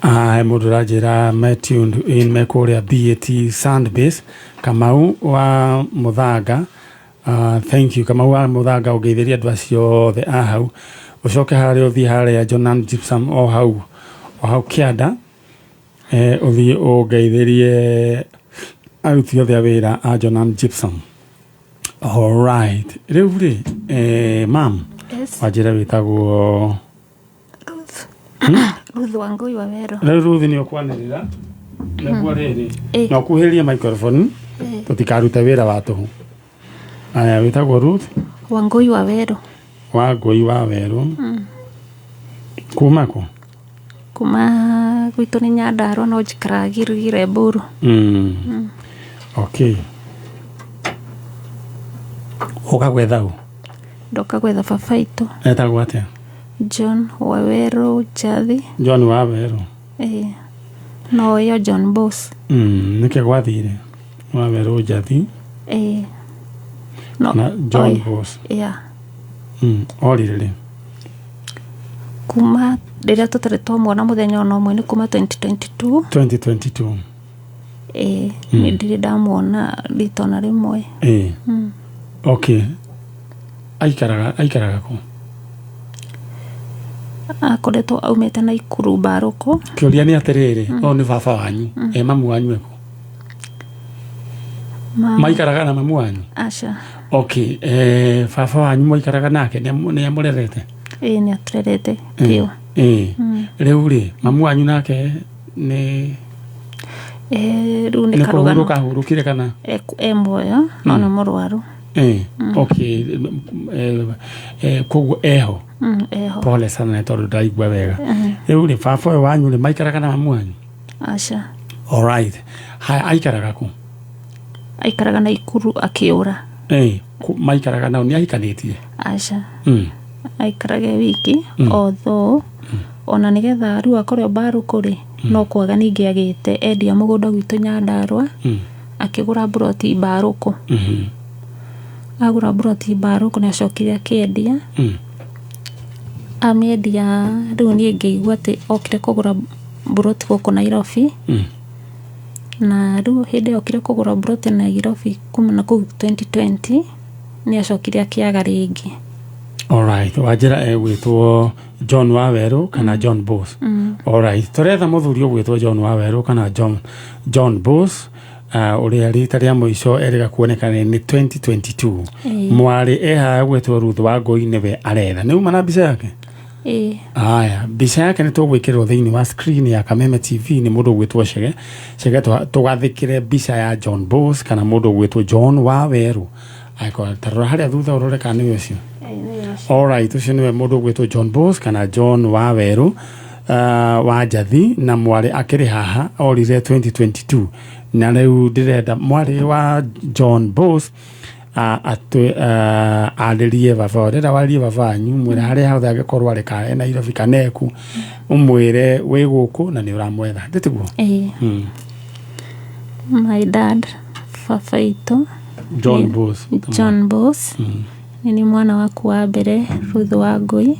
He mũndũ ũranjĩra me tuned in me kũrĩa BAT Sandbase. Kamau wa Mũthanga, thank you Kamau wa Mũthanga, ũngeithĩria andũ acio othe a hau. Ũcoke harĩa ũthiĩ harĩa Jonan Gypsum, o hau o hau kĩanda, ũthiĩ ũngeithĩrie aruti othe a wĩra a Jonan Gypsum. Alright, rĩu rĩ, mam. Yes. Wanjĩra wĩtagwo? Ruth. Ruth Wangui wa Wero. Rĩu Ruth nĩ ũkwanĩrĩra nĩguo rĩrĩ na ũkuhĩrĩrie microphone, tũtikarute wĩra wa tũhũ. Aya, wĩtagwo Ruth? Wangui wa Wero. Wa Ngũi wa Werũ. Kuma kũ? Kuma gwitũ nĩ Nyandarua, no njikaraga Gilgil, Emburu. Okay, ũka gwetha ũ? Ndoka gwetha baba itũ. Etagwo atĩa? John Waweru Njathi. John wa Werũ. Ĩĩ. No ĩyo John Boss. Nĩkĩ gwathire wa Werũ Njathi? Ĩĩ. No, na John oi, Boss. Yeah. Orire rĩ? Kuma rĩrĩa tũtarĩ twamwona mũthenya ona ũmwe nĩ kuma 2022. 2022. Ĩĩ, nĩ ndirĩ ndamwona rita ona rĩmwe. Ĩĩ, okay, aikaraga kũ? Akoretwo aumĩte Naikuru Mbarũkũ. Kĩũria nĩ atĩrĩrĩ, ũyũ nĩ baba wanyu, e mamu wanyu eku? Maikaraga na mamu wanyu? Aca. Okay, baba wanyu mwaikaraga nake nĩ amũrerete? Ĩĩ, nĩ atũrerete biũ. Ĩĩ, rĩu rĩ, mamu wanyu nake nĩ Rĩu nĩ nĩ karũgano. kũhurũka ahurũkire kana? E muoyo, no nĩ mũrwaru. Ĩĩ, okay, koguo eho? Eho. Pole sana nĩ tondũ ndaigua wega. Rĩu rĩ, baba ũyũ wanyu rĩ, maikaraga na mamu wanyu? Aca. Alright, haya, aikaraga kũ? Aikaraga Naikuru akĩũra. Ĩĩ, maikaraga nao? Nĩ ahikanĩtie? Aca. Aikaraga e wiki, although ona nĩgetha rĩu akorwo Mbarũkũ rĩ, no kwaga ningĩ agĩte endia mũgũnda gwitũ Nyandarua, akĩgũra mburoti Mbarũkũ. Agũra mburoti Mbarũkũ, nĩ acokire akĩendia. Amĩendia, rĩu niĩ ngĩigua atĩ okire kũgũra mburoti gũkũ Nairobi. Na rĩu hĩndĩ ĩyo okire kũgũra mburoti Nairobi kuma na kũu 2020, nĩ acokire akĩaga rĩngĩ. Alright, wanjĩra egwĩtwo John Wawerũ kana John Bose? Alright, tũretha mũthuri ũgwĩtwo John Wawerũ kana John Bose, ũrĩa rita rĩa mũico erĩga kuonekana nĩ 2022. Mwarĩ ehaha gwĩtwo Ruth Wangũi nĩwe aretha. Nĩ uma na mbica yake? Ĩĩ. Aya, mbica yake nĩ tũgwĩkĩrwo thĩinĩ wa screen ya Kameme TV nĩ mũndũ ũgwĩtwo Chege. Chege, tũgathĩkĩre mbica ya John Bose kana mũndũ ũgwĩtwo John Wawerũ. Angĩkorwo ta rora harĩa thutha ũrore kana nĩwe ũcio. Alright, ũcio nĩwe mũndũ ũgwĩtwo John Bose kana John Wawerũ wa Njathi, na mwarĩ akĩrĩ haha orire 2022, na rĩu ndĩrenda mwarĩ wa John Bose arĩrie baba. Ũrenda warĩrie baba wanyu, mwĩre harĩa hothe angĩkorwo arĩ, kana e Nairobi kana eku, ũmwĩre wĩ gũkũ na nĩ ũramwetha, ndĩtiguo? Ĩĩ. My dad, baba itũ. John Bose. John Bose. Nĩ niĩ mwana waku wa mbere, Ruth Wangũi,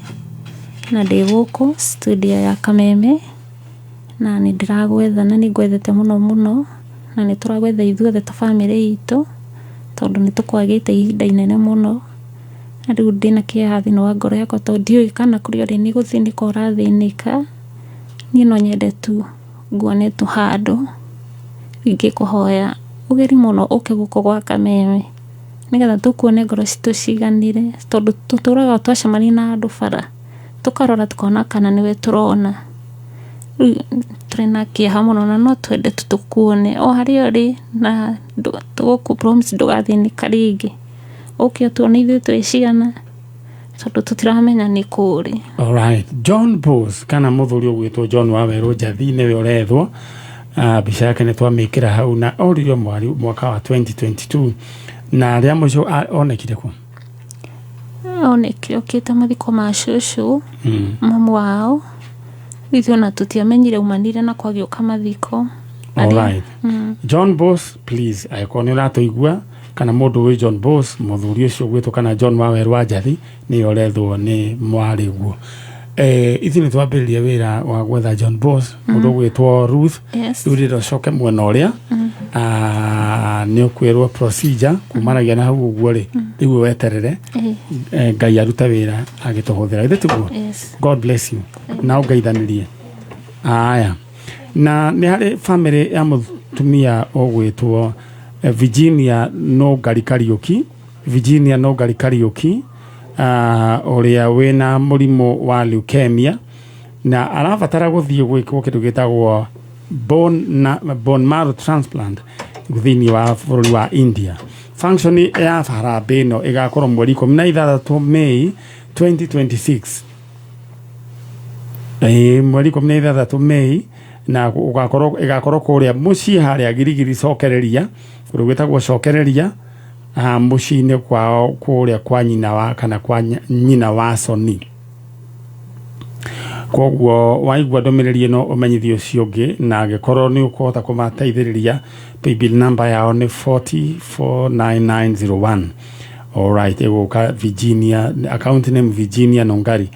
na ndĩ gũkũ studio ya Kameme, na nĩ ndĩragwetha, na nĩ ngwethete mũno mũno, na nĩ tũragwetha ithuothe ta bamĩrĩ itũ, tondũ nĩ tũkwagĩte ihinda inene mũno. Na rĩu ndĩna kĩeha thĩinĩ wa ngoro yakwa, tondũ ndiũĩ kana kũrĩa ũrĩ nĩ gũthĩnĩka ũrathĩnĩka. Niĩ no nyende tu nguone tu handũ. Ingĩkũhoya ũgerie mũno ũke gũkũ gwa Kameme, nĩgetha tũkuone, ngoro citũ ciganĩre, tondũ tũtũraga twacemania na andũ bara, tũkarora tũkona kana nĩwe tũrona. Rĩu tũrĩ na kĩeha mũno, na no twende tu tũkuone o harĩa ũrĩ, na tũgũkũ promise ndũgathĩnĩka rĩngĩ. Ũke ũtuone ithuĩ twĩ ciana, tondũ tũtiramenya nĩ kũ ũrĩ. Alright. John Bose kana mũthuri ũgwĩtwo John Wawerũ Njathi nĩwe ũrethwo. Mbica yake nĩ twamĩkĩra hau, na oririo mwari mwaka wa 2022, na rĩa mũico onekire kũ? Onekire okĩte mathiko ma cũcũ, mamu wao. Ithuĩ ona tũtiamenyire aumanire na kwagĩũka mathiko. Alright. John Bose, please, angĩkorwo nĩ ũratũigua kana mũndũ wĩ John Bose, mũthuri ũcio ũgwĩtwo kana John Wawerũ wa Njathi nĩwe ũrethwo nĩ mwarĩguo. Ithuĩ nĩ twambĩrĩria wĩra wa gwetha John Boss, mũndũ ũgwĩtwo Ruth. Yes. Rĩu rĩrĩa ũcoke mwena ũrĩa, nĩ ũkwĩrwo procedure kumanagia na hau ũguo rĩ, rĩu weterere Ngai arute wĩra agĩtũhũthĩra, githĩ tiguo? Yes. God bless you na ũngeithanĩrie. Aya, na nĩ harĩ family ya mũtumia ũgwĩtwo Virginia Nũngari Kariũki, Virginia Nũngari Kariũki, ũrĩa wĩna mũrimũ wa leukemia na arabatara gũthiĩ gwĩkwo kĩndũ gĩtagwo bone marrow transplant thĩinĩ wa bũrũri wa India. Function ya harambĩ ĩno ĩgakorwo mweri 16 May 2026. Mweri 16 May, na ũgakorwo ĩgakorwo kũrĩa mũciĩ harĩa Girigiri Cokereria, kũndũ gwĩtagwo Cokereria, mũciĩ-inĩ kwao kũrĩa kwa nyina wa kana kwa nyina wa Soni. Koguo waigua ndũmĩrĩri ĩno, ũmenyithie ũcio ũngĩ, na angĩkorwo nĩ ũkũhota kũmateithĩrĩria, paybill number yao nĩ 449901. Alright, ĩgũka Virginia, account name Virginia Nongari.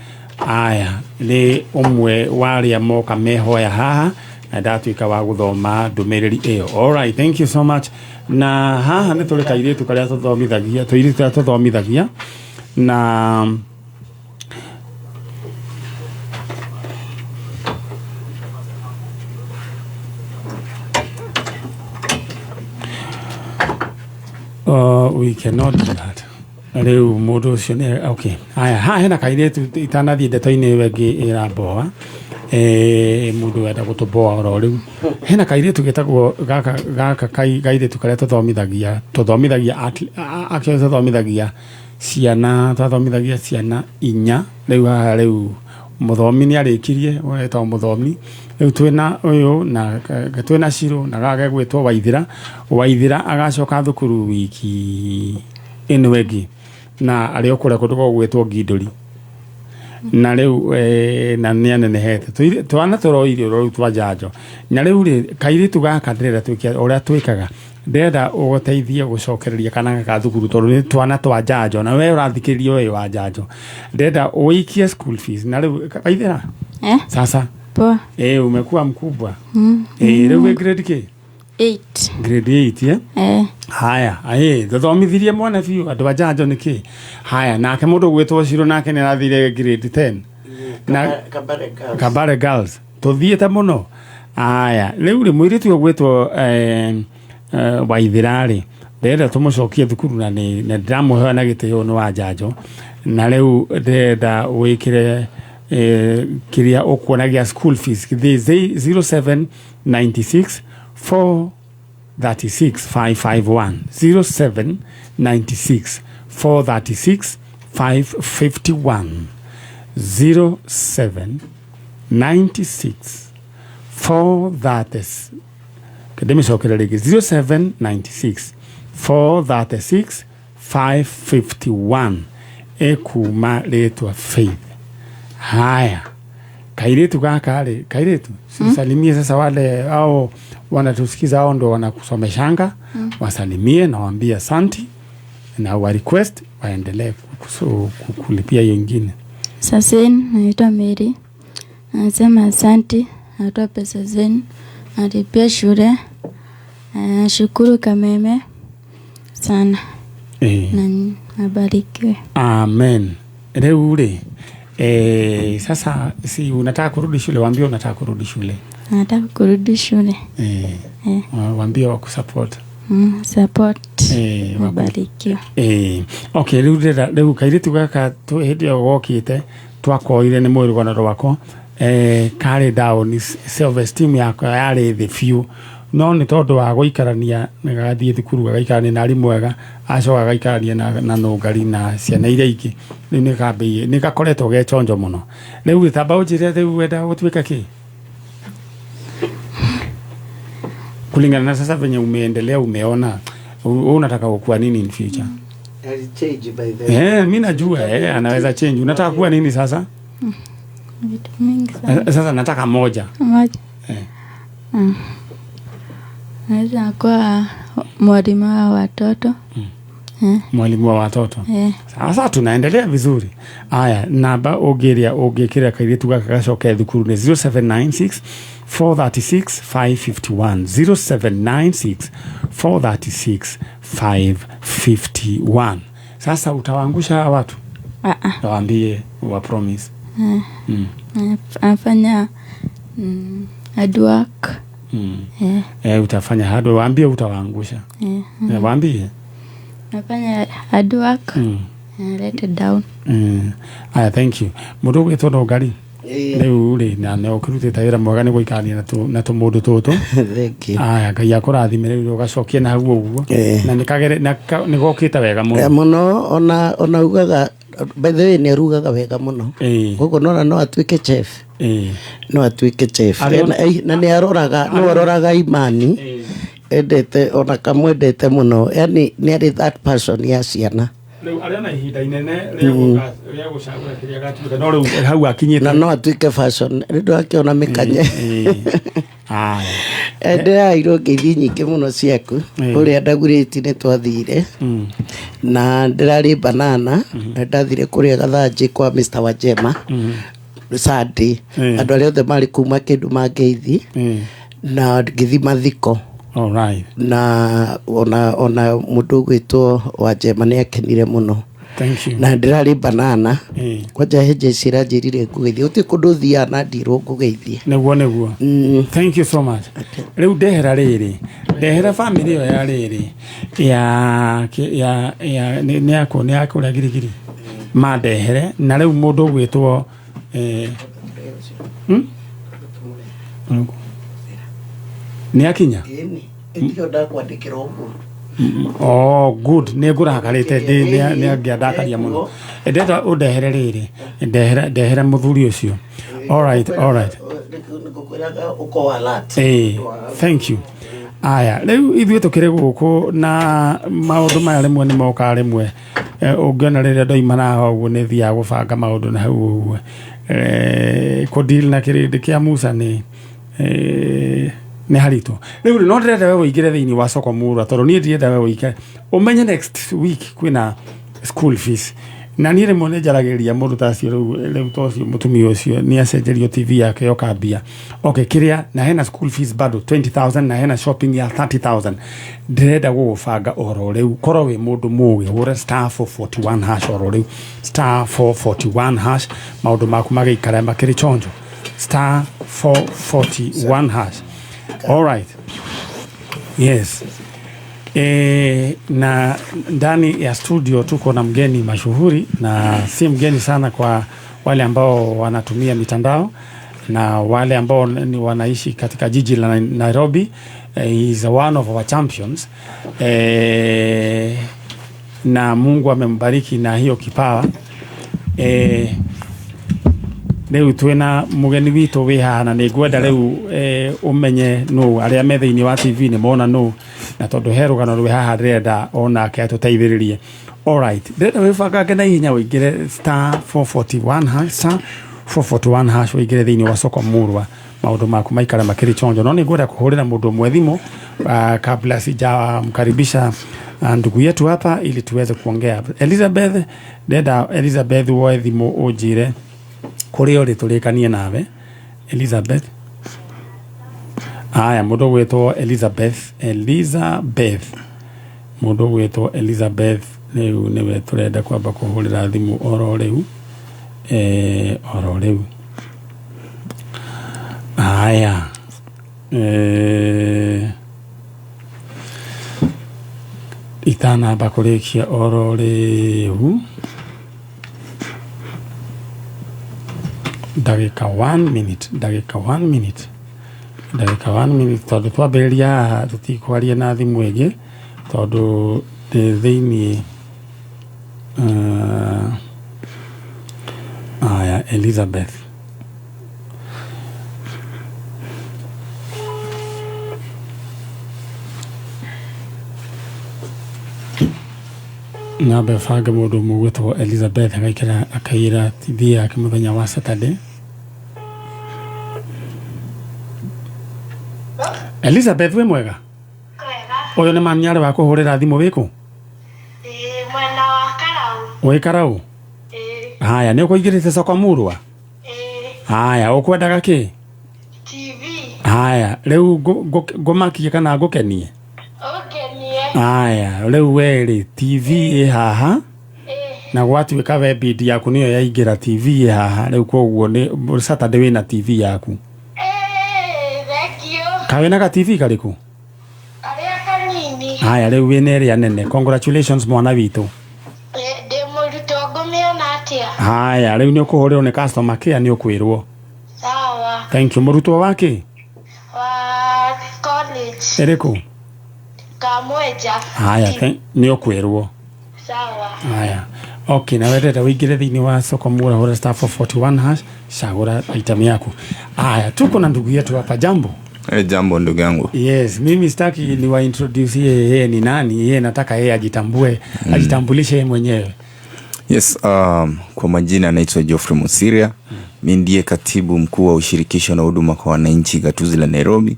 Aya nĩ ũmwe wa arĩa moka mehoya haha na ndatuĩka wa gũthoma ndũmĩrĩri ĩyo. Alright, thank you so much. Na haha nĩ tũrĩ kairĩtu karĩa tũthomithagia, tũirĩtu tũrĩa tũthomithagia na we cannot do that. Rĩu mũndũ ũcio nĩ okay. Haya, haha hena kairĩtu, itanathiĩ ndeto-inĩ ĩyo ĩngĩ ĩramboa, mũndũ wenda gũtũboa oro rĩu, hena kairĩtu getagwo gaka gaka kairĩtu karĩa tũthomithagia actually tũthomithagia ciana, twathomithagia ciana inya. Rĩu haha rĩu mũthomi nĩ arĩkirie, wetagwo mũthomi. Rĩu twĩna ũyũ na twĩna Shiro na gaka gegwĩtwo Waithĩra. Waithĩra agacoka thukuru wiki ĩno ĩngĩ, na arĩ o kũrĩa kũndũ gũgwĩtwo Ngindũri, na rĩu na nĩ anenehete. Twana tũroire rĩu twa njanjo, na rĩu rĩ kairĩtu gaka ndĩrenda twĩke ũrĩa twĩkaga, ndĩrenda ũgũteithie gũcokereria kana gaka thukuru, tondũ nĩ twana twa njanjo, na we ũrathikĩrĩria ũyũ wa njanjo, ndĩrenda ũikie school fees. Na rĩu Waithĩra. Eh? Sasa. Poa. Umekuwa mkubwa. Rĩu wĩ grade k? 8. Grade 8, eh? Eh. Haya, aĩ thothomithirie mwana biũ andũ a njanjo nĩ kĩ. Haya, nake mũndũ ũgwĩtwo Ciro nake nĩ arathire grade 10 na Kabare Girls. Kabare Girls, tũthiĩte mũno. Aya, rĩu rĩ mũirĩtu ũyũ ũgwĩtwo Waithĩra rĩ, ndĩrenda tũmũcokie thukuru, na nĩ na ndĩramũhoya na gĩtĩo, nĩ wa njanjo, na rĩu ndĩrenda wĩkĩre kĩrĩa ũkuona gĩa school fees gĩthiĩ 0796 4 36 551, 0796 436 551, 0796 436, ndĩmĩcokere rĩngĩ, 0796 436 551, ĩkuma rĩtwa Faith. Haya, kairitu gaka rĩ, kairitu, salimie sasa wale au wanatusikiza, hao ndo wanakusomeshanga. Wasalimie na waambie asanti na wa request waendelee kulipia hiyo ingine. Saseni, naitwa Mary. Nasema asanti, natoa pesa zenu, nalipia shule. Nashukuru Kameme sana na abarikiwe. Amen. Rĩu rĩ, sasa si unataka kurudi shule? Waambie unataka kurudi shule. Nataka kurudi shule. Waambie wakusupport. Support. Abarikiwe. Okay, rĩu ndĩrenda rĩu kairĩtu gaka hĩndĩ ĩyo gokĩte twakoire nĩ mwĩ rũgano rwako, karĩ down, self esteem yako yarĩ thĩ biũ, no nĩ tondũ wa gũikarania, gathiĩ thukuru gagaikarania na arimũ ega, acoka agaikarania na nũngari na ciana iria ingĩ, rĩu nĩ kambĩirie nĩ gakoretwo ge chonjo mũno. Rĩu tamba ũnjĩre, rĩu wenda gũtuĩka kĩ kulingana na sasa venye umeendelea, umeona wewe unataka kuwa nini in future? Alichange by the way. Mi najua anaweza change. Unataka kuwa nini sasa? Vitu mingi sana. Sasa nataka moja. Moja. Naweza kuwa mwalimu wa watoto. Mwalimu wa watoto. Eh. Sasa tunaendelea vizuri. Aya, namba ũngĩrĩa ũngĩkĩra kairĩtu gaka gacoke thukuru nĩ 0796 436 551, 0796 436 551. Sasa utawaangusha hawa watu? Ah, ah. Waambie wa promise. Anafanya hard work. Eh. Eh, utafanya hard work. Waambie utawaangusha. Eh. Eh, waambie. Nafanya hard work. Let it down. Aya, thank you. Mũndũ ũgwĩtwo Ndũngari. Ĩĩ. Rĩu rĩ, na nĩ ũkĩrutĩte wĩra mwega nĩ gũikarania na tũmũndũ tũtũ. Thank you. Aya, Ngai akũrathime rĩu ũgacokia na hau ũguo. Eh. Na nĩ gokĩte wega Eh, mũno. Mũno ona ugaga, by the way, nĩ arugaga wega mũno. Koguo nona no atuĩke chef. No atuĩke chef. Na nĩ aroraga, no aroraga imani. Endete ona kamwendete mũno, yani nĩ arĩ that person ya ciana. Rĩu arĩ na ihinda inene rĩa gũcagũra kĩrĩa agatuĩka, no rĩu hau akinyĩte. Na no atuĩke fashion rĩ, ndũrakĩona mĩkanye. Aya. Ndĩrairwo ngeithi nyingĩ mũno ciaku. Kũrĩa Ndagurĩti nĩ twathire na ndĩrarĩ banana na ndathire kũrĩa Gathanjĩ kwa Mr. Wajema Sunday. Andũ arĩa othe marĩ kuma kĩndũ mangeithi na ngĩthi mathiko. All right. Na ona mũndũ ũgwĩtwo Wajema nĩ akenire mũno. Thank you. Na ndĩrarĩ banana kwanja he jeci ĩranjĩrire ngũgeithie, gũtirĩ kũndũ thiaga na ndirwo ngũgeithie. Nĩguo. Thank you so much. Rĩu ndehera rĩrĩ, ndehera family ĩyo ya rĩrĩ ya ya ya nĩ yakũ, nĩ ya kũrĩa Girigiri mandehere. Na rĩu mũndũ ũgwĩtwo Ũrĩkũ? Nĩ akinya. Ĩtio ndakwandĩkĩra ũguo. Oh, good. Nĩ ngũrakarĩte, nĩ angĩandakaria mũno. Ndenda ũndehere rĩrĩ, ndehera mũthuri ũcio. All right, all right. Ngũkwĩraga ũkorwo alert. Thank you. Aya, rĩu ithuĩ tũkĩrĩ gũkũ na maũndũ maya rĩmwe nĩ mokaga rĩmwe. Ũngĩona rĩrĩa ndoima naho ũguo nĩ thiaga gũbanga maũndũ na hau ũguo. Kũdeal na kĩrĩndĩ kĩa Musa nĩ haritũ. Rĩu rĩ, no ndĩrenda we ũingĩre thĩinĩ wa soko murwa, tondũ niĩ ndirenda we ũikare. Ũmenye next week kwĩna school fees. Na niĩ rĩmwe nĩ njaragĩrĩria mũndũ ta acio, rĩu ta ũcio mũtumia ũcio nĩ acenjerio TV yake yoka mbia. Okay, kĩrĩa na hena school fees bado 20,000 na hena shopping ya 30,000. Ndĩrenda gũgũbanga oro rĩu, korwo wĩ mũndũ mũgĩ, hũre star 441 hash oro rĩu, star 441 hash, maũndũ maku magĩikara makĩrĩ chonjo, star 441 hash. All right. Yes. Na ndani ya studio tuko na mgeni mashuhuri, na si mgeni sana kwa wale ambao wanatumia mitandao na wale ambao ni wanaishi katika jiji la Nairobi. He is one of our champions. Na Mungu amembariki na hiyo kipawa. Rĩu twĩna mũgeni witũ wĩ haha, na nĩ ngwenda rĩu ũmenye nũ. Arĩa me thĩinĩ wa TV nĩ mona nũ, na tondũ he rũgano rwĩ haha ndĩrenda onake atũteithĩrĩrie. Alright, ndĩrenda wĩbangange na ihenya ũingĩre star 441 hash, star 441 hash, ũingĩre thĩinĩ wa soko murwa, maũndũ maku maikare makĩrĩ chonjo. No nĩ ngwenda kũhũrĩra mũndũ ũmwe thimũ kabla sijamkaribisha ndugu yetu hapa ili tuweze kuongea. Elizabeth, ndenda Elizabeth woe thimũ ũnjĩre kũrĩa ũrĩ tũrĩkanie nawe. Elizabeth. Aya, mũndũ ũgwĩtwo Elizabeth, Elizabeth, mũndũ ũgwĩtwo Elizabeth rĩu nĩwe tũrenda kwamba kũhũrĩra thimũ oro rĩu, oro rĩu. Aya, itanamba kũrĩkia oro rĩu, ndagĩka 1 minute, ndagĩka 1 minute, ndagĩka 1 minute, tondũ twambĩrĩria haha tũtikwaria na thimũ ĩngĩ, tondũ ndĩ thĩiniĩ. Aya, Elizabeth. Nambe bange mũndũ ũmwe ũgwĩtwo Elizabeth agaikara akaira TV yake mũthenya wa Saturday. Elizabeth, wĩ mwega? Kwega. Ũyũ nĩ mami arĩ wa kũhũrĩra thimũ, wĩkũ? Ĩĩ. Wa Karau. Wĩ Karau? Ĩĩ. Haya, nĩ ũkũingĩrĩte soko murwa? Ĩĩ. Haya, ũkwendaga kĩ? TV. Haya, rĩu ngũmakie kana ngũkenie? Ũngenie. Haya, rĩu we rĩ, TV ĩ haha. Ĩĩ. Na gwatuĩka we bid yaku nĩyo yaingĩra, TV ĩ haha rĩu, koguo nĩ Saturday wĩna TV yaku. Ĩĩ, thank you. Kawĩna ga TV karĩkũ? Karĩa kanini. Haya, rĩu wĩna ĩrĩa nene. Congratulations, mwana witũ. Ĩĩ, ndĩ mũrutwo, ngũmĩona atĩa? Haya, rĩu nĩ ũkũhũrĩrwo nĩ customer care, nĩ ũkwĩrwo. Sawa. Thank you. Mũrutwo wake? Wa college. Ĩrĩkũ? Kamwenja. Haya, nĩ ũkwĩrwo. Sawa. Haya, okay, na wendete uingire thĩinĩ wa soko mura, hũra *441#, chagura item yako. Haya, tuko na ndugu yetu hapa. Jambo. Hey, jambo ndugu yangu. Yes, mimi sitaki niwa introduce yeye ni nani, yeye nataka yeye ajitambue, ajitambulishe yeye mwenyewe. Yes, kwa majina naitwa Geoffrey Musiria. Mi ndiye katibu mkuu wa ushirikisho na huduma kwa wananchi gatuzi la Nairobi,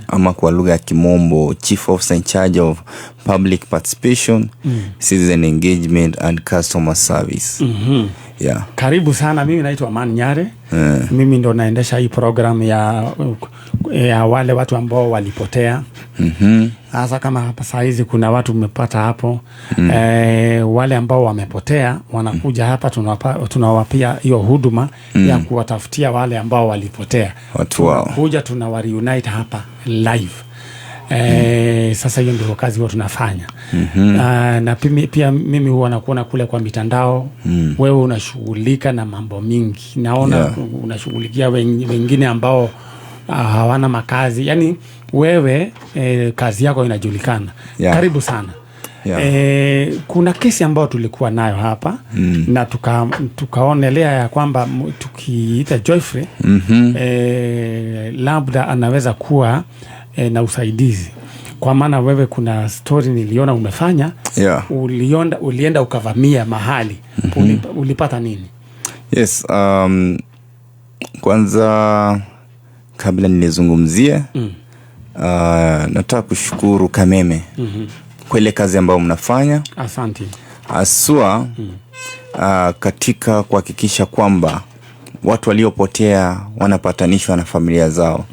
ama kwa lugha ya kimombo Chief Officer in charge of Public Participation, Citizen Engagement and Customer Service. Yeah. Karibu sana, mimi naitwa Aman Nyare. Mimi ndo naendesha hii program ya wale watu ambao walipotea. Sasa kama hapa saa hizi kuna watu mmepata hapo, wale ambao wamepotea wanakuja hapa, tunawapia hiyo huduma ya kuwatafutia wale ambao walipotea. Watu wao. Tunakuja tunawa reunite hapa live. Sasa hiyo ndio kazi huwa tunafanya. Na pia mimi huwa nakuona kule kwa mitandao. Wewe unashughulika na mambo mingi, naona unashughulikia wengine ambao hawana makazi, yaani wewe kazi yako inajulikana. Karibu sana. Kuna kesi ambayo tulikuwa nayo hapa na tukaonelea ya kwamba tukiita Joyfrey labda anaweza kuwa na usaidizi, kwa maana wewe kuna story niliona umefanya. Ulienda ukavamia mahali. Ulipata nini? Yes, kwanza kabla nilizungumzie, nataka kushukuru Kameme kwa ile kazi ambayo mnafanya. Asante. Haswa katika kuhakikisha kwamba watu waliopotea wanapatanishwa na familia zao.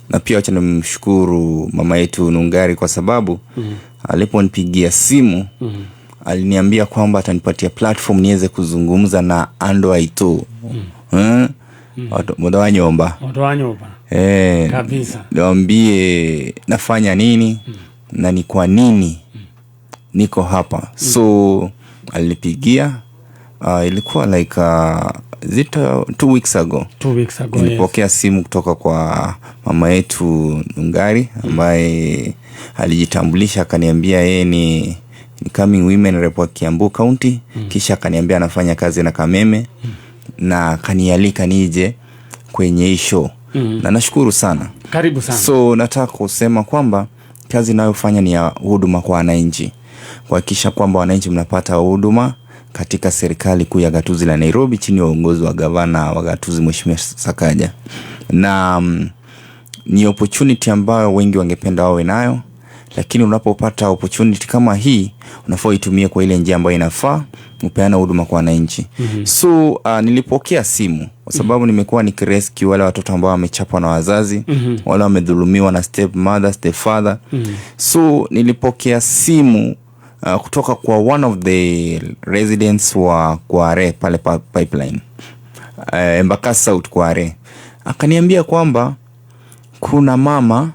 Na pia wacha nimshukuru mama yetu Nungari kwa sababu aliponipigia simu aliniambia kwamba atanipatia platform niweze kuzungumza na Ando Aito. Watu wa nyumba. Watu wa nyumba. Kabisa. Niwaambie nafanya nini na ni kwa nini niko hapa. So alinipigia, ilikuwa like is it 2 weeks ago? 2 weeks ago, yes. Nilipokea simu kutoka kwa mama yetu Nungari ambaye alijitambulisha akaniambia yeye ni incoming women rep wa Kiambu County. Kisha akaniambia anafanya kazi na Kameme na akanialika nije kwenye hii show. Na nashukuru sana. Karibu sana. So nataka kusema kwamba kazi ninayofanya ni ya huduma kwa wananchi, kuhakikisha kwamba wananchi mnapata huduma katika serikali kuu ya gatuzi la Nairobi chini ya uongozi wa gavana wa gatuzi Mheshimiwa Sakaja. Na ni opportunity ambayo wengi wangependa wawe nayo, lakini unapopata opportunity kama hii unafaa uitumie kwa ile njia ambayo inafaa, upeane huduma kwa wananchi. So nilipokea simu kwa sababu nimekuwa nikirescue wale watoto ambao wamechapwa na wazazi, wale wamedhulumiwa na step mother, step father. So nilipokea simu kutoka kwa one of the residents wa Kware pale Pipeline, Embakasi South Kware. Akaniambia kwamba kuna mama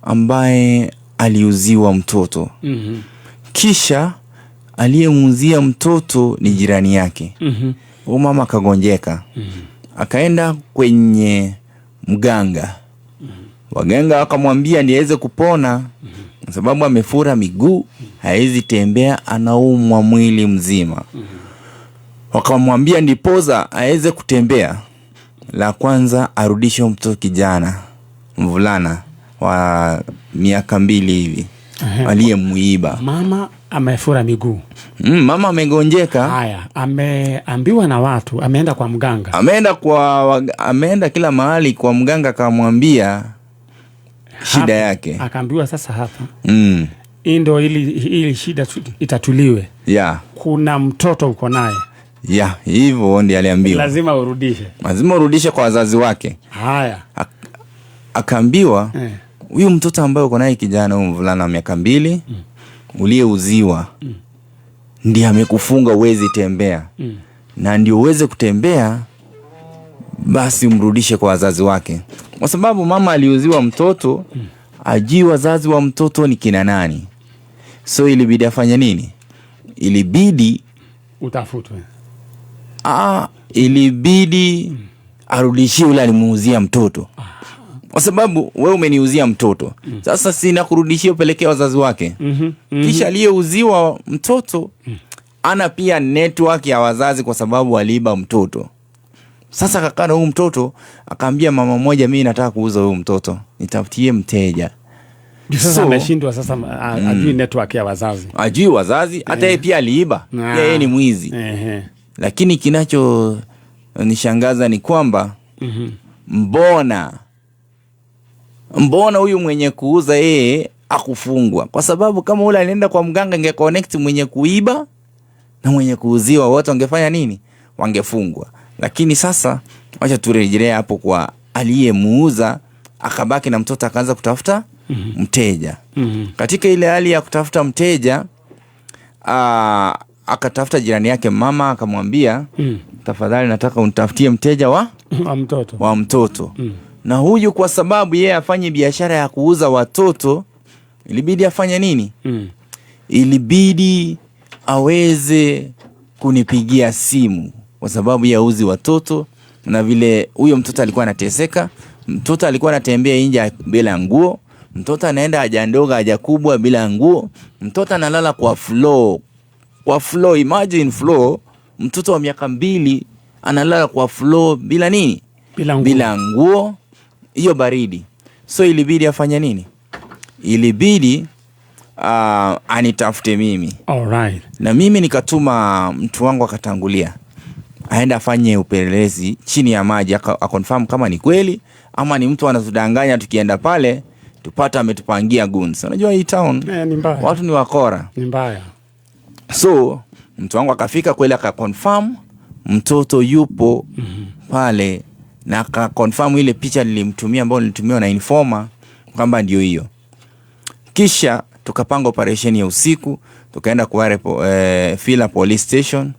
ambaye aliuziwa mtoto. Kisha aliyemuuzia mtoto ni jirani yake. Huyu mama akagonjeka. Akaenda kwenye mganga. Waganga wakamwambia ndiye aweze kupona, kwa sababu amefura miguu, haezi tembea, anaumwa mwili mzima. Wakamwambia ndiposa aweze kutembea, la kwanza arudishe mtoto kijana, mvulana wa miaka 2 hivi, aliyemuiba. Mama amefura miguu. Mama amegonjeka. Haya, ameambiwa na watu, ameenda kwa mganga. Ameenda kila mahali kwa mganga, akamwambia shida Hapa, yake. Akaambiwa sasa hapa. Hii ndo ili shida itatuliwe. Kuna mtoto uko naye. Yeah, hivyo ndiye aliambiwa. Lazima urudishe. Lazima urudishe kwa wazazi wake. Haya. Akaambiwa huyu mtoto ambaye uko naye kijana, huyu mvulana wa miaka 2 uliyeuziwa ndiye amekufunga uwezi tembea. Na ndio uweze kutembea basi umrudishe kwa wazazi wake. Kwa sababu mama aliuziwa mtoto, ajui wazazi wa mtoto ni kina nani. So ilibidi afanye nini? Ilibidi utafutwe. Ilibidi arudishie yule alimuuzia mtoto. Kwa sababu wewe umeniuzia mtoto. Sasa sina kurudishia, upelekee wazazi wake. Kisha aliyeuziwa mtoto ana pia network ya wazazi kwa sababu waliiba mtoto. Sasa akakaa na huyu mtoto, akaambia mama mmoja, mimi nataka kuuza huyu mtoto, nitafutie mteja. Sasa ameshindwa sasa, ajui network ya wazazi. Ajui wazazi, hata yeye pia aliiba. Pia yeye ni mwizi. Lakini kinacho nishangaza ni kwamba mbona huyu mwenye kuuza yeye akufungwa? Kwa sababu kama ule alienda kwa mganga ingeconnect mwenye kuiba na mwenye kuuziwa, wote wangefanya nini? Wangefungwa. Lakini sasa wacha turejelee hapo kwa aliyemuuza, akabaki na mtoto akaanza kutafuta mteja. Katika ile hali ya kutafuta mteja, akatafuta jirani yake mama, akamwambia, tafadhali nataka unitafutie mteja wa mtoto. Wa mtoto. Na huyu kwa sababu yeye afanye biashara ya kuuza watoto, ilibidi afanye nini? Ilibidi aweze kunipigia simu kwa sababu ya uzi watoto, na vile huyo mtoto alikuwa anateseka, mtoto alikuwa anatembea nje bila nguo, mtoto anaenda haja ndogo haja kubwa bila nguo, mtoto analala kwa floor. Kwa floor, imagine floor, mtoto wa miaka 2 analala kwa floor bila nini? Bila nguo. Bila nguo, hiyo baridi. So ilibidi afanye nini? Ilibidi anitafute mimi. All right. Na mimi nikatuma mtu wangu akatangulia aenda afanye upelelezi chini ya maji, akonfirm kama ni kweli ama ni mtu anatudanganya, tukienda pale tupata ametupangia guns. Unajua hii town ni mbaya. Watu ni wakora. Ni mbaya. So mtu wangu akafika kweli akakonfirm mtoto yupo pale, na akakonfirm ile picha nilimtumia ambayo nilitumiwa na informer kwamba ndio hiyo. Kisha tukapanga operation ya usiku, tukaenda kwa Fila Police Station.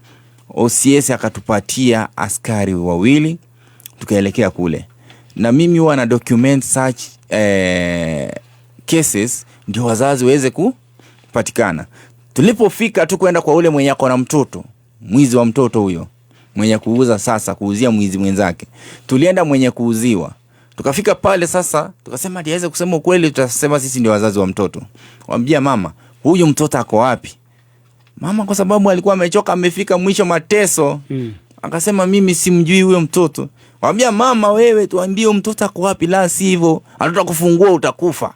OCS akatupatia askari wawili, tukaelekea kule. Na mimi huwa na document such cases ndio wazazi waweze kupatikana. Tulipofika tu kwenda kwa ule mwenye ako na mtoto, mwizi wa mtoto huyo, mwenye kuuza sasa, kuuzia mwizi mwenzake. Tulienda mwenye kuuziwa. Tukafika pale sasa, tukasema hadi aweze kusema ukweli, tutasema sisi ndio wazazi wa mtoto. Waambia mama, huyu mtoto ako wapi? Mama kwa sababu alikuwa amechoka, amefika mwisho mateso. Akasema mimi simjui huyo mtoto. Waambia mama, wewe tuambie mtoto ako wapi, la sivyo hatutakufungua utakufa.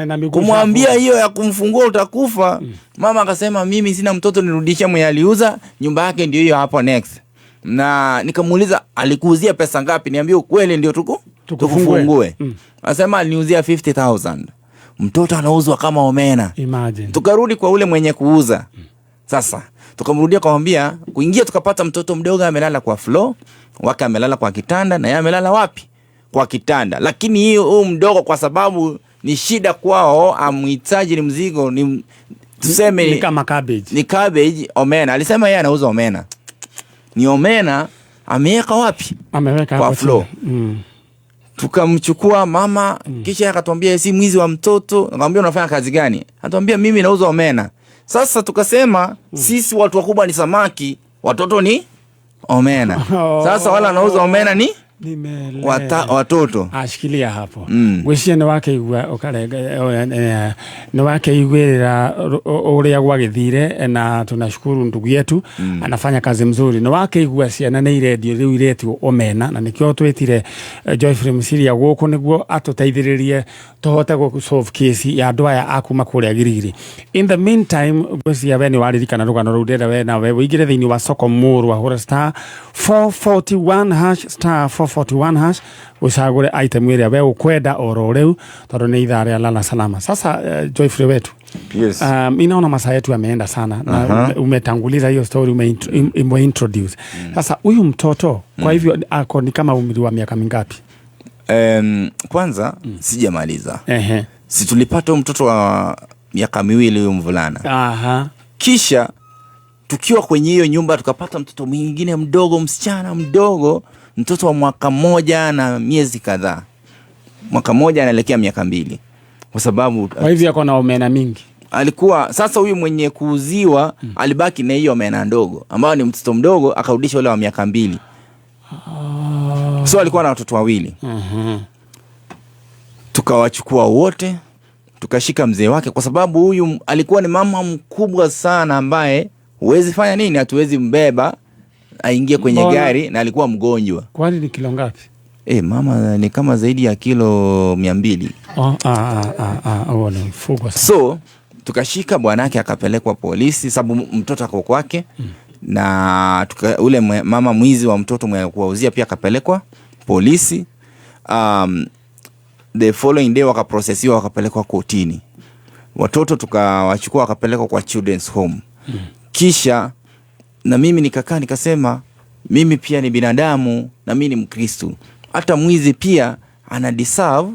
Na miguu Kumwambia hiyo ya kumfungua utakufa. Mama akasema mimi sina mtoto, nirudishie mwenye aliuza, nyumba yake ndio hiyo hapo next. Na nikamuuliza alikuuzia pesa ngapi, niambie ukweli ndio tukufungue. Akasema aliniuzia 50,000. Mtoto anauzwa kama omena. Imagine. Tukarudi kwa ule mwenye kuuza. Sasa tukamrudia kumwambia, kuingia tukapata mtoto mdogo amelala kwa floor, wake amelala kwa kitanda, na yeye amelala wapi? Kwa kitanda. Lakini hiyo huyu mdogo kwa sababu ni shida kwao, amhitaji ni mzigo, ni tuseme ni kama cabbage. Ni cabbage omena. Alisema yeye anauza omena. Ni omena ameweka wapi? Ameweka kwa hapo floor. chini. Tukamchukua mama, kisha akatuambia si mwizi wa mtoto. Nikamwambia unafanya kazi gani? Akatuambia mimi nauza omena. Sasa tukasema sisi watu wakubwa ni samaki, watoto ni omena. Sasa wala wanauza omena ni watoto. Ashikilia hapo. Gwĩciria nĩ wakĩigua nĩ wakĩiguĩra ũrĩa gwagĩthire, na tunashukuru ndugu yetu anafanya kazi mzuri. Nĩ wakĩigua ciana nĩ irendio rĩu iretio omena, na nĩkĩo twĩtire Joyfrey Mosiria gũkũ nĩguo atũteithĩrĩrie tũhote gũ solve case ya andũ aya a kuma kũrĩa Girigiri. In the meantime, gwĩciria we nĩ waririkana rũgano rũu, ndĩrenda we nawe ũingĩre thĩinĩ wa soko mũrũ ahũre star 441 hash star *441 hash ucagure item ĩrĩa we ukwenda oro rĩu tondũ nĩ ithaa rĩa lala salama. Sasa Joyfrey wetu. Yes. Inaona masaa yetu yameenda sana na umetanguliza hiyo story, umeintroduce. Sasa huyu mtoto kwa hivyo ako ni kama umri wa miaka mingapi? Kwanza sijamaliza. Ehe. Si tulipata huyu mtoto wa miaka 2 huyu mvulana. Aha. Kisha tukiwa kwenye hiyo nyumba tukapata mtoto mwingine mdogo, msichana mdogo, mtoto wa mwaka 1 na miezi kadhaa. Mwaka 1 anaelekea miaka 2. Kwa sababu kwa hivyo ako na omena mingi. Alikuwa sasa huyu mwenye kuuziwa alibaki na hiyo omena ndogo ambayo ni mtoto mdogo, akarudisha ule wa miaka 2. So alikuwa na watoto 2. Tukawachukua wote, tukashika mzee wake kwa sababu huyu alikuwa ni mama mkubwa sana ambaye huwezi fanya nini, hatuwezi mbeba aingie kwenye gari, na alikuwa mgonjwa. Kwani ni kilo ngapi? Mama ni kama zaidi ya kilo 200. Ni mfugo sana. So tukashika bwanake akapelekwa polisi sababu mtoto ako kwake. Na ule mama mwizi wa mtoto mwenye kuwauzia pia akapelekwa polisi. The following day wakaprocessiwa wakapelekwa kotini. Watoto tukawachukua wakapelekwa kwa children's home. Kisha na mimi nikakaa nikasema mimi pia ni binadamu na mimi ni Mkristo. Hata mwizi pia ana deserve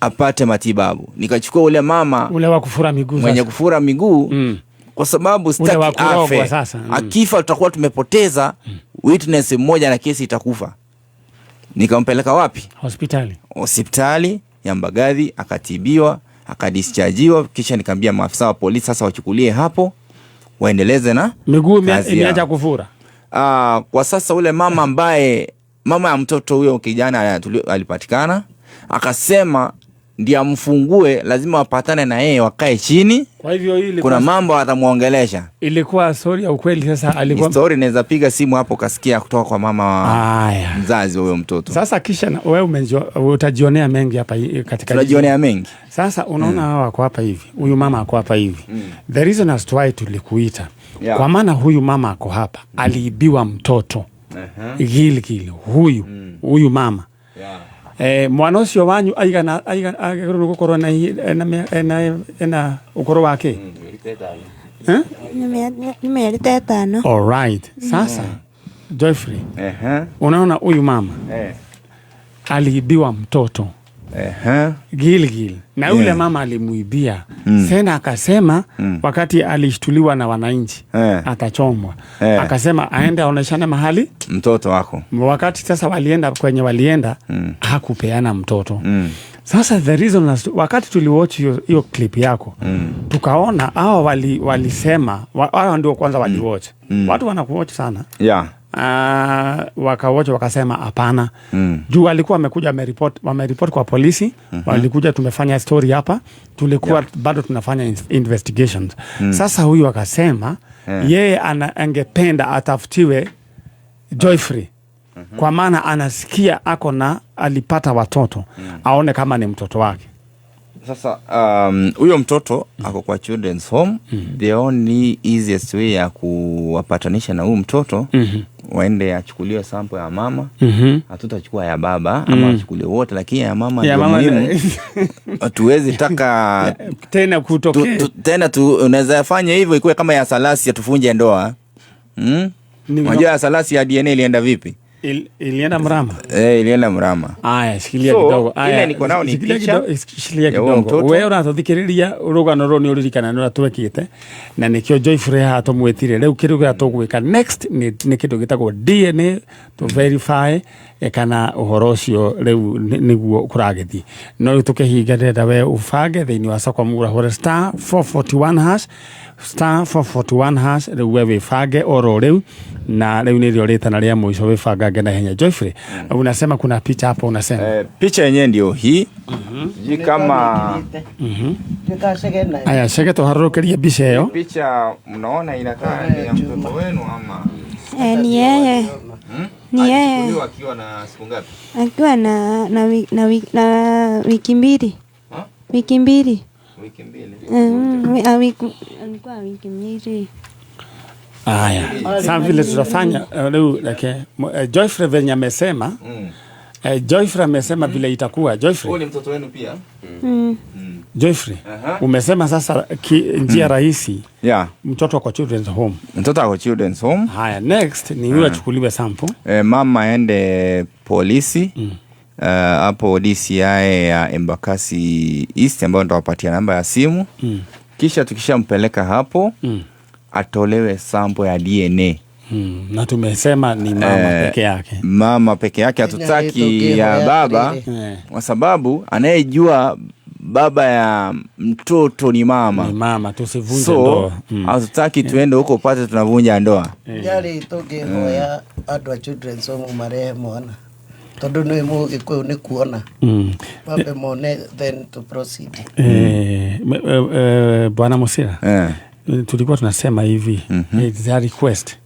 apate matibabu. Nikachukua ule mama ule wa kufura miguu, mwenye kufura miguu kwa sababu sitaki afe. Akifa tutakuwa tumepoteza witness mmoja na kesi itakufa. Nikampeleka wapi? Hospitali. Hospitali ya Mbagathi, akatibiwa, akadischargiwa, kisha nikamwambia maafisa wa polisi sasa wachukulie hapo waendeleze na miguu imeacha kufura. Kwa sasa ule mama ambaye mama ya mtoto huyo kijana alipatikana, akasema ndiye amfungue, lazima wapatane na yeye wakae chini. Kwa hivyo ili kuna mambo atamuongelesha. Ilikuwa story ya ukweli sasa alikuwa story, naweza piga simu hapo kasikia kutoka kwa mama mzazi wa huyo mtoto. Sasa kisha wewe utajionea mengi hapa katika tunajionea mengi. Sasa unaona hawa wako hapa hivi. Huyu mama ako hapa hivi. The reason as to why tulikuita. Kwa maana huyu mama ako hapa, aliibiwa mtoto. Gilgil huyu huyu mama. Mwana ucio wanyu aigana agĩrĩirwo gũkorwo na na ukoro wake Ni mĩeri 5. All right. Sasa Joyfrey, unaona huyu mama aliibiwa mtoto Gilgil na yule mama alimuibia. Sena akasema wakati alishtuliwa na wananchi atachomwa. Akasema aende aoneshane mahali mtoto wako. Wakati sasa walienda kwenye walienda hakupeana mtoto. Sasa the reason wakati tuliwatch hiyo clip yako tukaona hawa walisema hawa ndio kwanza waliwatch. Watu wanakuwatch sana. Wakawote wakasema hapana. Juu alikuwa amekuja wamereport kwa polisi. Walikuja tumefanya story hapa, tulikuwa bado tunafanya investigations. Sasa huyu akasema yeye angependa atafutiwe Joyfrey. Kwa maana anasikia ako na alipata watoto, aone kama ni mtoto wake. Sasa huyo mtoto ako kwa children's home. The only easiest way ya kuwapatanisha na huyu mtoto waende achukuliwe sample ya mama. Hatutachukua ya baba ama achukuliwe wote, lakini ya mama ndio muhimu. Hatuwezi taka tena kutokea tena unaweza fanya hivyo ikuwe kama ya Salasi tufunje ndoa. Unajua ya Salasi ya DNA ilienda vipi? Ilienda mrama. Ilienda mrama. Aya, shikilia kidogo. Aya, ile niko nao ni picha. Shikilia kidogo. Wewe urathikiriria rugano ru ni uririkana ni twekite na nikio Joyfrey haha tumwitire riu kindu gia tugwika next ni kindu gitagwo DNA to verify kana uhoro ucio riu niguo kuragithii. No riu tukihinga ndĩrenda we ubange thiini wa soko mura hore *441 hash *441 hash riu we wibange oro riu na riu nirio ritana ria mwisho wibangange na ihenya. Joyfrey, unasema kuna picha hapo unasema. Picha yenyewe ndio hii. Sijui kama Aya, shege tuharurukirie mbica ĩyo. Picha mnaona inakaa ni ya mtoto wenu ama? Ni yeye. Ni yeye. Akiwa na siku ngapi? Akiwa na wiki mbili. Wiki mbili. Wiki mbili. Alikuwa wiki mbili. Haya, sasa vile tutafanya leo like, Joyfrey venye amesema, Joyfrey amesema vile itakuwa. Joyfrey, Ni mtoto wenu pia? Joyfrey, umesema sasa njia rahisi, mtoto kwa children's home. Mtoto ako children's home. Haya, next ni huyu achukuliwe sample. Mama aende polisi hapo DCI ya Embakasi East ambayo nitawapatia namba ya simu. Kisha tukishampeleka hapo atolewe sample ya DNA. Na tumesema ni mama peke yake. Mama peke yake, hatutaki ya baba kwa sababu anayejua baba ya mtoto ni mama. Ni mama, tusivunje So ndoa. hatutaki tuende huko upate tunavunja ndoa. Yarĩ tũngĩhoya andũ a children's home marehe mwana tondũ nĩ mũgĩkũyũ nĩ kuona mambe mone then to proceed. Bwana Musira, tulikuwa tunasema hivi, it's a request.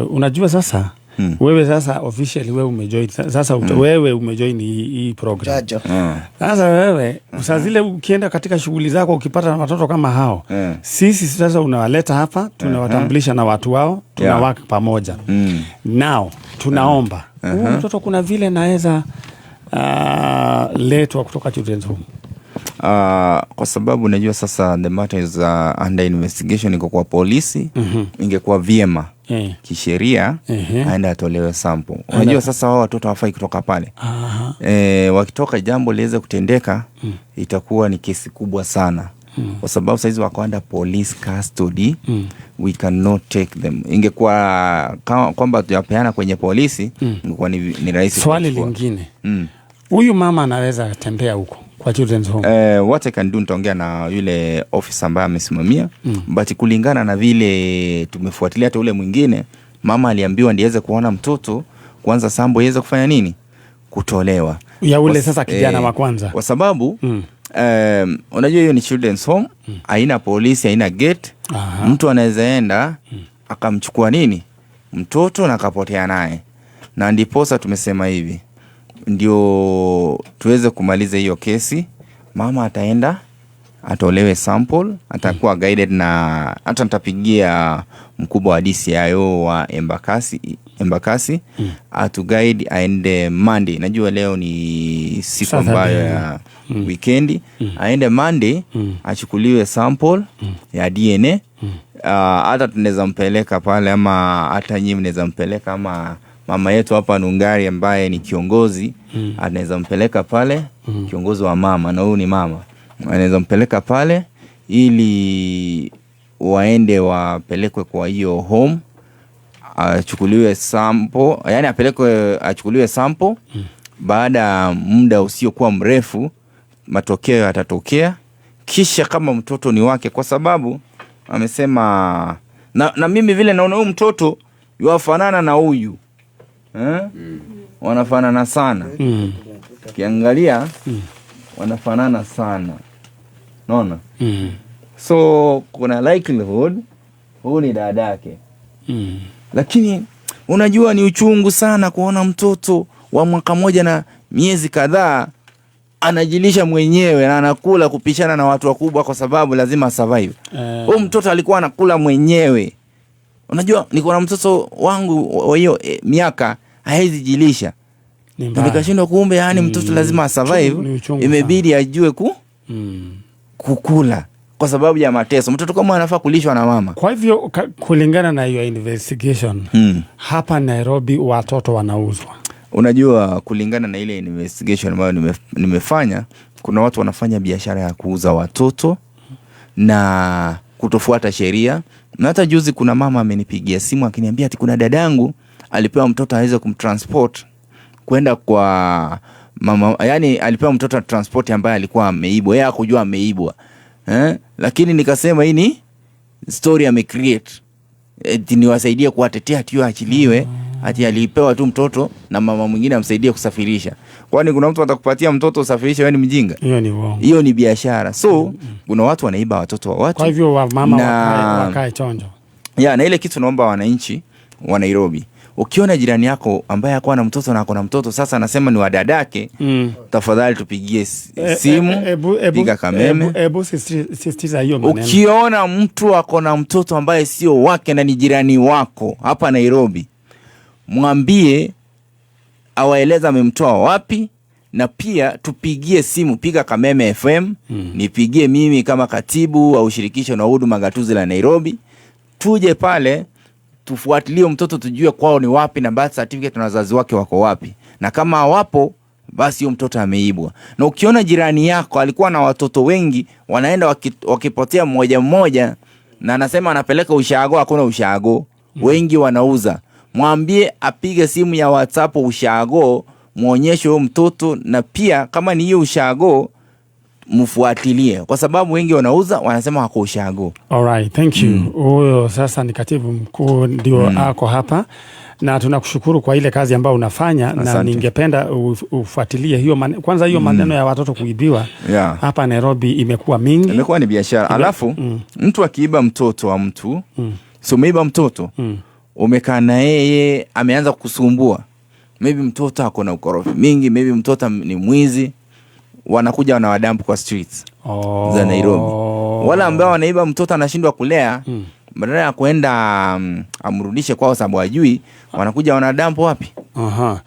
Unajua sasa wewe sasa officially wewe umejoin sasa wewe umejoin hii program. Jajo. Sasa wewe saa zile ukienda katika shughuli zako ukipata na watoto kama hao, sisi sasa unawaleta hapa, tunawatambulisha na watu wao, tuna work pamoja. Now tunaomba huyu mtoto kuna vile naweza letwa kutoka children's home. Kwa sababu unajua sasa the matter is under investigation, iko kwa polisi. Ingekuwa vyema kisheria aende atolewe sample. Unajua sasa wao watoto hawafai kutoka pale. Wakitoka jambo liweze kutendeka, itakuwa ni kesi kubwa sana kwa sababu saizi wako under police custody. We cannot take them. Ingekuwa kwamba tuyapeana kwenye polisi, ingekuwa ni rahisi Swali kuchukua. lingine, huyu mama anaweza tembea huko kwa children's home? What I can do, nitaongea na yule officer ambaye amesimamia, but kulingana na vile tumefuatilia hata ule mwingine, mama aliambiwa ndiye aweze kuona mtoto kwanza, sample iweze kufanya nini, kutolewa. Ya ule sasa kijana wa kwanza. Kwa sababu unajua hiyo ni children's home, haina polisi, haina gate. Mtu anaweza enda akamchukua nini mtoto na akapotea naye, na ndiposa tumesema hivi ndio tuweze kumaliza hiyo kesi. Mama ataenda atolewe sample, atakuwa guided na hata nitapigia mkubwa wa DCIO wa Embakasi atuguide aende Monday. Najua leo ni siku Saturday. ambayo ya weekend. Aende Monday achukuliwe sample ya DNA. Hata tunaweza mpeleka pale ama hata nyinyi mnaweza mpeleka ama mama yetu hapa Nungari ambaye ni kiongozi anaweza mpeleka pale, kiongozi wa mama na huyu ni mama, anaweza mpeleka pale ili waende wapelekwe kwa hiyo home achukuliwe sample, yani apelekwe achukuliwe sample. Baada ya muda usiokuwa mrefu matokeo yatatokea, kisha kama mtoto ni wake, kwa sababu amesema na mimi vile naona huyu mtoto yuafanana na huyu eh? Wanafanana sana. Ukiangalia wanafanana sana, naona so kuna likelihood huyu ni dadake. Lakini unajua ni uchungu sana kuona mtoto wa mwaka moja na miezi kadhaa anajilisha mwenyewe na anakula kupishana na watu wakubwa kwa sababu lazima survive. Huyu mtoto alikuwa anakula mwenyewe. Unajua niko na mtoto wangu wa hiyo miaka haezi jilisha. Ni mbaya. Nikashindwa, kumbe yani mtoto lazima survive, Ni uchungu. Imebidi ajue kukula kwa sababu ya mateso. Mtoto kama anafaa kulishwa na mama. Kwa hivyo kulingana na hiyo investigation, hapa Nairobi watoto wanauzwa. Unajua, kulingana na ile investigation ambayo nimefanya, kuna watu wanafanya biashara ya kuuza watoto na kutofuata sheria. Na hata juzi kuna mama amenipigia simu akiniambia ati kuna dadangu alipewa mtoto aweze kumtransport kwenda kwa mama, yani alipewa mtoto transport ambaye alikuwa ameibwa, yeye hakujua ameibwa eh? Lakini nikasema hii ni story amecreate eti niwasaidie kuwatetea ati achiliwe, ati alipewa tu mtoto na mama mwingine amsaidie kusafirisha. Kwani kuna mtu atakupatia mtoto usafirishe? Wewe ni mjinga? Hiyo ni uongo. Hiyo ni biashara. So kuna watu wanaiba watoto wa watu. Kwa hivyo wamama wakae chonjo. Ya, na ile kitu naomba wananchi wa Nairobi Ukiona jirani yako ambaye hakuwa na mtoto na ako na mtoto sasa anasema ni wa dadake, tafadhali tupigie simu, piga Kameme. Ebu sisitiza hiyo maneno. Ukiona mtu ako na mtoto ambaye sio wake na ni jirani wako hapa Nairobi, mwambie awaeleza amemtoa wapi, na pia tupigie simu, piga Kameme FM, nipigie mimi kama katibu wa ushirikisho na huduma gatuzi la Nairobi, tuje pale tufuatilie mtoto, tujue kwao ni wapi na birth certificate na wazazi wake wako wapi, na kama hawapo basi huyo mtoto ameibwa. Na ukiona jirani yako alikuwa na watoto wengi wanaenda wakipotea mmoja mmoja, na anasema anapeleka ushago, hakuna ushago, wengi wanauza, mwambie apige simu ya WhatsApp ushago, muonyeshe huyo mtoto, na pia kama ni hiyo ushago mfuatilie, kwa sababu wengi wanauza wanasema wako ushago. Alright, thank you. Huyo sasa ni katibu mkuu ndio ako hapa na tunakushukuru kwa ile kazi ambayo unafanya na Asante. Ningependa ufuatilie hiyo kwanza hiyo maneno ya watoto kuibiwa hapa Nairobi imekuwa mingi. Imekuwa ni biashara. Alafu mtu akiiba mtoto wa mtu, si umeiba mtoto, umekaa na yeye, ameanza kusumbua, maybe mtoto ako na ukorofi mingi, maybe mtoto ni mwizi, wanakuja wanawadump kwa streets za Nairobi. Wale ambao wanaiba mtoto anashindwa kulea, badala ya kuenda amrudishe kwao sababu ajui, wanakuja wanadump wapi?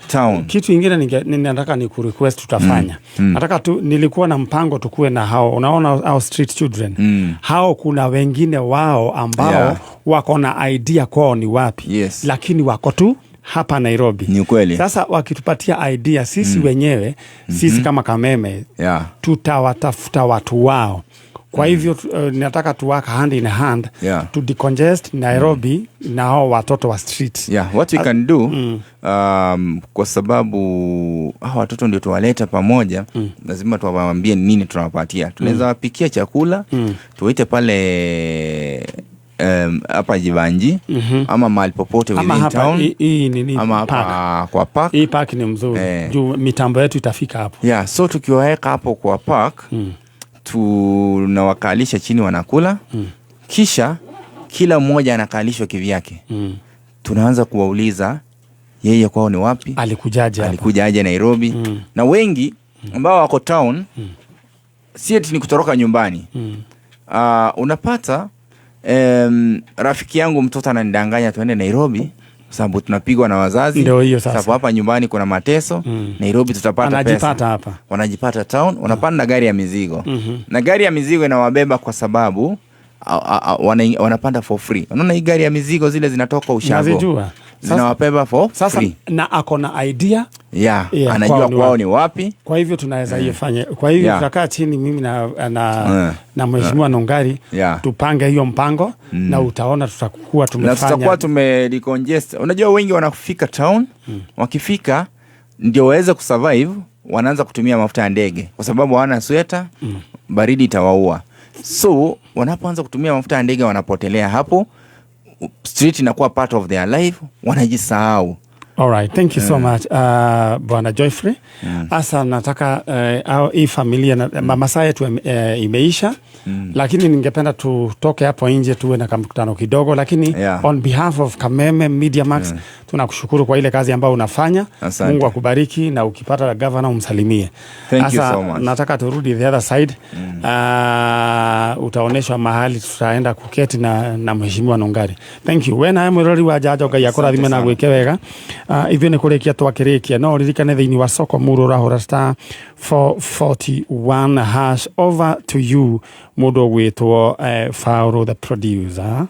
Town. Kitu ingine nataka ni kurequest tutafanya. Nataka tu, nilikuwa na mpango tukuwe na hao, unaona hao street children hao, kuna wengine wao ambao wako na idea kwao ni wapi, lakini wako tu hapa Nairobi. Ni ukweli. Sasa wakitupatia idea sisi wenyewe, sisi kama Kameme tutawatafuta watu wao. Kwa hivyo nataka tu work hand in hand to decongest Nairobi na hao watoto wa street. Yeah, what we can do, kwa sababu hawa watoto ndio tuwaleta pamoja, lazima tuwaambie nini tunawapatia. Tunaweza wapikia chakula, tuwaite pale hapa Jeevanjee ama mahali popote Ama within hapa town hii nini ama hapa park. Kwa park. Hii park ni mzuri juu mitambo yetu itafika hapo. Yeah, so tukiwaweka hapo kwa park, tunawakalisha chini wanakula, kisha kila mmoja anakalishwa kivyake. Tunaanza kuwauliza yeye kwao ni wapi, Alikujaje hapa? Alikuja aje Nairobi. Na wengi ambao wako town si eti ni kutoroka nyumbani. Unapata rafiki yangu mtoto ananidanganya tuende Nairobi kwa sababu tunapigwa na wazazi. Ndio hiyo sasa. Sababu hapa nyumbani kuna mateso, Nairobi tutapata Anajipata pesa. Hapa. Wanajipata town, wanapanda gari ya mizigo na gari ya mizigo inawabeba kwa sababu wanapanda for free. Unaona hii gari ya mizigo zile zinatoka ushago, Nazijua. Zinawabeba for Sasa free. Na ako na idea Yeah, anajua kwao ni kwao wapi. Ni wapi. Kwa hivyo tunaweza hiyo fanya. Kwa hivyo tutakaa chini mimi na na mheshimiwa Nungari tupange hiyo mpango na utaona tutakuwa Na tumefanya. tutakuwa tume decongest. Unajua wengi wanafika town, wakifika ndio waweze kusurvive, wanaanza kutumia mafuta ya ndege kwa sababu hawana sweta, baridi itawaua. So wanapoanza kutumia mafuta ya ndege wanapotelea hapo, street inakuwa part of their life, wanajisahau. Alright, thank you so much, Bwana Joyfrey. Asa nataka hii familia na masaa yetu imeisha, lakini ningependa tutoke hapo nje tuwe na kamkutano kidogo, lakini on behalf of Kameme Media Max tunakushukuru kwa ile kazi ambayo unafanya. Asante. Mungu akubariki na ukipata gavana umsalimie. Thank you Asa, so much. nataka turudi the other side. Utaonyeshwa mahali tutaenda kuketi na mheshimiwa Nungari. Thank you. We nawe mwirori wa Njanjo Ngai akũrathime na Sana. gwĩke wega. Ithuĩ nĩ kũrĩkia twakĩrĩkia no ũririkane thĩinĩ wa soko muru ũrahũra *441#. Over to you mũndũ ũgwĩtwo Fauro the producer.